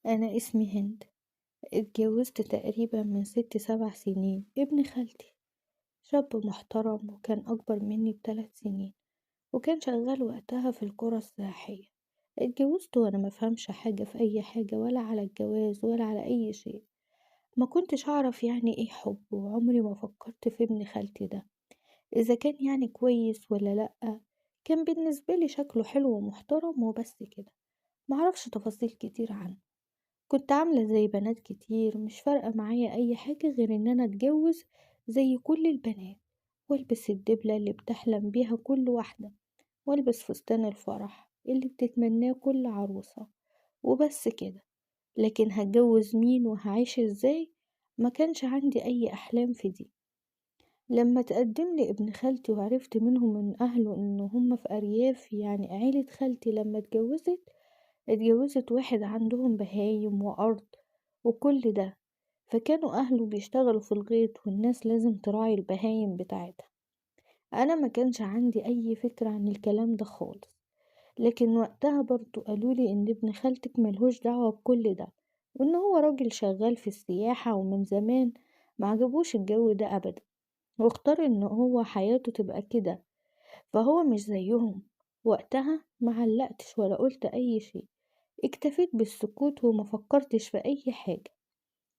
أنا اسمي هند، اتجوزت تقريبا من 6 7 سنين ابن خالتي، شاب محترم وكان أكبر مني ب3 سنين، وكان شغال وقتها في القرى السياحية. اتجوزت وأنا مفهمش حاجة في أي حاجة، ولا على الجواز ولا على أي شيء. ما كنتش أعرف يعني إيه حب، وعمري ما فكرت في ابن خالتي ده إذا كان يعني كويس ولا لأ. كان بالنسبة لي شكله حلو ومحترم وبس كده، معرفش تفاصيل كتير عنه. كنت عاملة زي بنات كتير، مش فارقة معايا أي حاجة غير إن أنا أتجوز زي كل البنات، والبس الدبلة اللي بتحلم بيها كل واحدة، والبس فستان الفرح اللي بتتمناه كل عروسة، وبس كده. لكن هتجوز مين وهعيش ازاي؟ ما كانش عندي أي أحلام في دي. لما تقدم لي ابن خالتي وعرفت منهم من أهله إن هم في أرياف، يعني عيلة خالتي لما اتجوزت واحد عندهم بهايم وأرض وكل ده، فكانوا أهله بيشتغلوا في الغيط والناس لازم تراعي البهايم بتاعتها. أنا ما كانش عندي أي فكرة عن الكلام ده خالص، لكن وقتها برضو قالولي إن ابن خالتك ملهوش دعوة بكل ده، وإن هو راجل شغال في السياحة ومن زمان ما عجبوش الجو ده أبدا، واختار إن هو حياته تبقى كده، فهو مش زيهم. وقتها ما علقتش ولا قلت أي شيء، اكتفيت بالسكوت وما فكرتش في أي حاجة.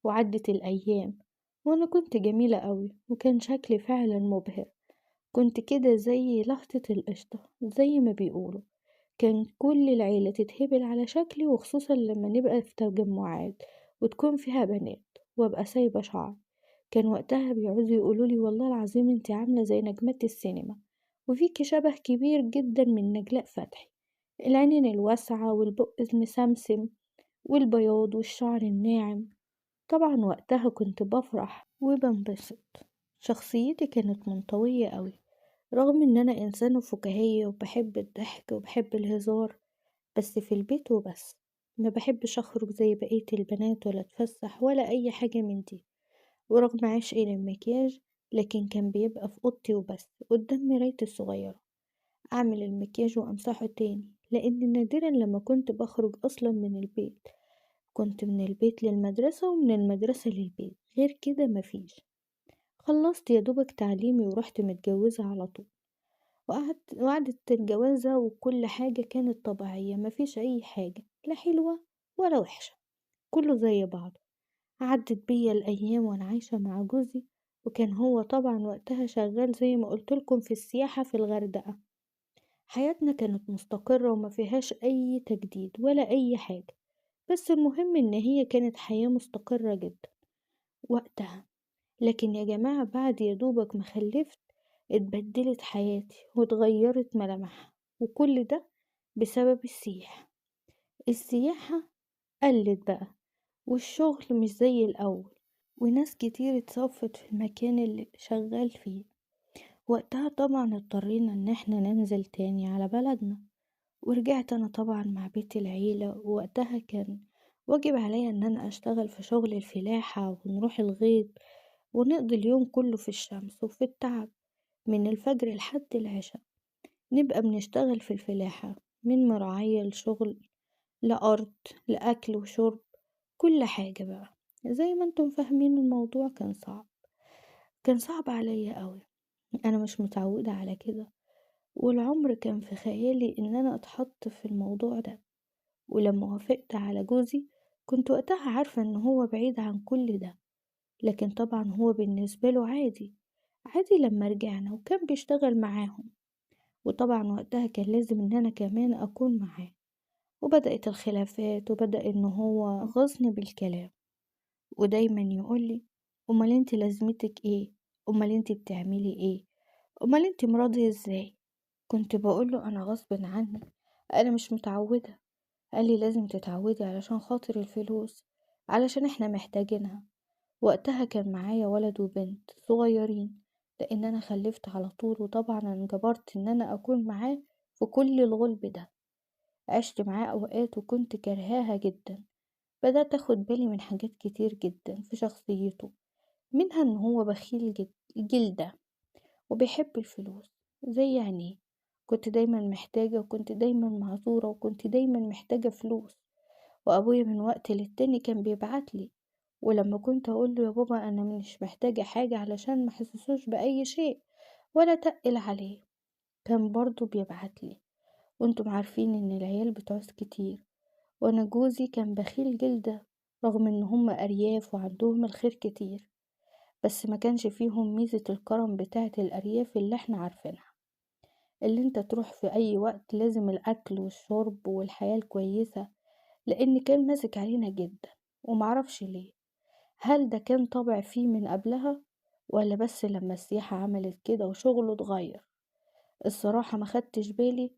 وعدت الأيام وأنا كنت جميلة قوي، وكان شكلي فعلا مبهر، كنت كده زي لهطة القشطة زي ما بيقولوا. كان كل العيلة تتهبل على شكلي، وخصوصا لما نبقى في تجمعات وتكون فيها بنات وابقى سايبة شعر. كان وقتها بيقعدوا يقولولي والله العظيم انتي عاملة زي نجمات السينما، وفيكي شبه كبير جدا من نجلاء فتحي، العينين الواسعة والبق المسمسم والبياض والشعر الناعم. طبعا وقتها كنت بفرح وبنبسط. شخصيتي كانت منطوية قوي، رغم ان انا انسانة فكاهية وبحب الضحك وبحب الهزار، بس في البيت وبس. ما بحبش اخرج زي بقية البنات ولا اتفسح ولا اي حاجة من دي. ورغم عشقي للمكياج، لكن كان بيبقى في اوضتي وبس قدام مرايتي الصغيرة، اعمل المكياج وامسحه تاني، لان نادرا لما كنت بخرج اصلا من البيت. كنت من البيت للمدرسة ومن المدرسة للبيت، غير كده مفيش. خلصت يا دوبك تعليمي ورحت متجوزة على طول، وقعدت الجوازة وكل حاجة كانت طبيعية، مفيش أي حاجة لا حلوة ولا وحشة، كله زي بعضه. عدت بيا الأيام وأنا عايشة مع جوزي، وكان هو طبعا وقتها شغال زي ما قلتلكم في السياحة في الغردقة. حياتنا كانت مستقرة وما فيهاش أي تجديد ولا أي حاجة، بس المهم إن هي كانت حياة مستقرة جدا وقتها. لكن يا جماعة بعد يا دوبك ما خلفت اتبدلت حياتي واتغيرت ملامحها، وكل ده بسبب السياحة. السياحة قلت بقى، والشغل مش زي الأول، وناس كتير اتصفت في المكان اللي شغال فيه. وقتها طبعا اضطرينا ان احنا ننزل تاني على بلدنا، ورجعت انا طبعا مع بيت العيلة. ووقتها كان واجب عليا ان انا اشتغل في شغل الفلاحة ونروح الغيط ونقضي اليوم كله في الشمس وفي التعب، من الفجر لحد العشاء نبقى بنشتغل في الفلاحة، من مراعية لشغل لأرض لأكل وشرب، كل حاجة بقى زي ما انتم فاهمين. الموضوع كان صعب، كان صعب عليا قوي، انا مش متعودة على كده، والعمر كان في خيالي ان انا اتحط في الموضوع ده. ولما وافقت على جوزي كنت وقتها عارفة ان هو بعيد عن كل ده، لكن طبعا هو بالنسبة له عادي عادي لما رجعنا، وكان بيشتغل معاهم، وطبعا وقتها كان لازم ان انا كمان اكون معاه. وبدأت الخلافات، وبدأ ان هو غصني بالكلام، ودايما يقولي امال انت لازمتك ايه، امال انت بتعملي ايه، امال انت مراضية ازاي. كنت بقوله انا غصب عني، انا مش متعودة. قال لي لازم تتعودي علشان خاطر الفلوس، علشان احنا محتاجينها. وقتها كان معايا ولد وبنت صغيرين، لان انا خلفت على طول، وطبعا انجبرت ان انا اكون معاه في كل الغلب ده. عشت معاه اوقات وكنت كرهاها جدا. بدأت اخد بالي من حاجات كتير جدا في شخصيته، منها ان هو بخيل جلده وبيحب الفلوس زي عينيه. كنت دايما محتاجة، وكنت دايما معذورة، وكنت دايما محتاجة فلوس. وأبويا من وقت للتاني كان بيبعتلي، ولما كنت أقوله يا بابا أنا مش محتاجة حاجة علشان محسسوش بأي شيء ولا تقل عليه، كان برضو بيبعتلي. وانتم عارفين ان العيال بتعوز كتير، وانا جوزي كان بخيل جلدة رغم ان هم ارياف وعندهم الخير كتير، بس ما كانش فيهم ميزة الكرم بتاعة الارياف اللي احنا عارفينها، اللي انت تروح في اي وقت لازم الاكل والشرب والحياة الكويسة، لان كان ماسك علينا جدا ومعرفش ليه. هل ده كان طبع فيه من قبلها ولا بس لما السياحة عملت كده وشغله اتغير؟ الصراحة ما خدتش بالي،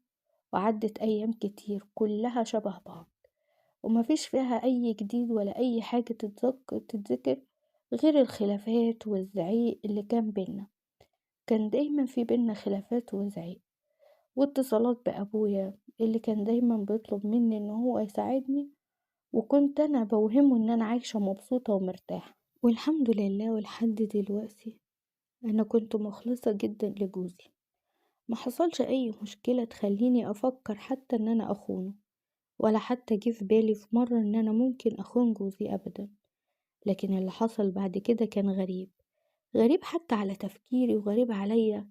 وعدت أيام كتير كلها شبه بعض ومفيش فيها أي جديد ولا أي حاجة تتذكر غير الخلافات والزعيق اللي كان بينا. كان دايما في بينا خلافات وزعيق، واتصالات بأبويا اللي كان دايما بيطلب مني إن هو يساعدني، وكنت أنا بوهمه إن أنا عايشة مبسوطة ومرتاحة والحمد لله. ولحد دلوقتي أنا كنت مخلصة جدا لجوزي، ما حصلش أي مشكلة تخليني أفكر حتى إن أنا أخونه، ولا حتى جه في بالي في مرة إن أنا ممكن أخون جوزي أبدا. لكن اللي حصل بعد كده كان غريب، غريب حتى على تفكيري وغريب عليا.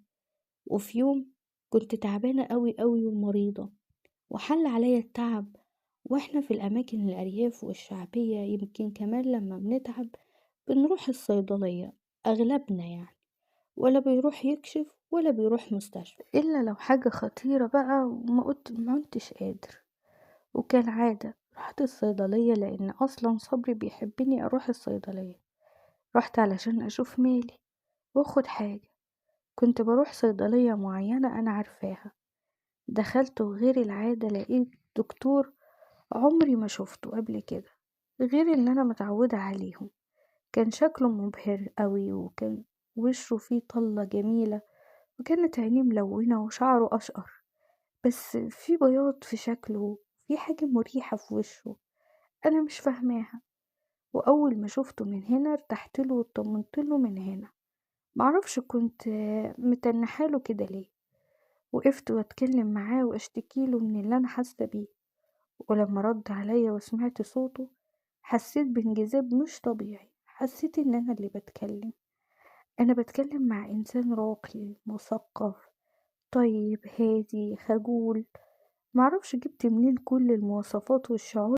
وفي يوم كنت تعبانة قوي قوي ومريضة، وحل عليا التعب، واحنا في الأماكن الأرياف والشعبية يمكن كمان لما بنتعب بنروح الصيدلية أغلبنا يعني، ولا بيروح يكشف ولا بيروح مستشفى إلا لو حاجة خطيرة بقى، وما كنتش قادر. وكالعادة رحت الصيدلية لأن أصلا صبري بيحبني أروح الصيدلية. رحت علشان أشوف مالي وأخد حاجة، كنت بروح صيدلية معينة أنا عارفاها. دخلت وغير العادة لقيت دكتور عمري ما شفته قبل كده، غير إن أنا متعودة عليهم. كان شكله مبهر قوي، وكان وشه فيه طلة جميلة، وكانت عينيه ملونة وشعره أشقر، بس في بياض في شكله، في حاجة مريحة في وشه أنا مش فاهماها. وأول ما شفته من هنا ارتحت له واطمنت له من هنا، معرفش كنت متنحاله كده ليه. وقفت واتكلم معاه واشتكي له من اللي أنا حاسة بيه، ولما رد عليا وسمعت صوته حسيت بانجذاب مش طبيعي. حسيت إن أنا اللي بتكلم، أنا بتكلم مع إنسان راقي مثقف طيب هادي خجول. معرفش جبت منين كل المواصفات والشعور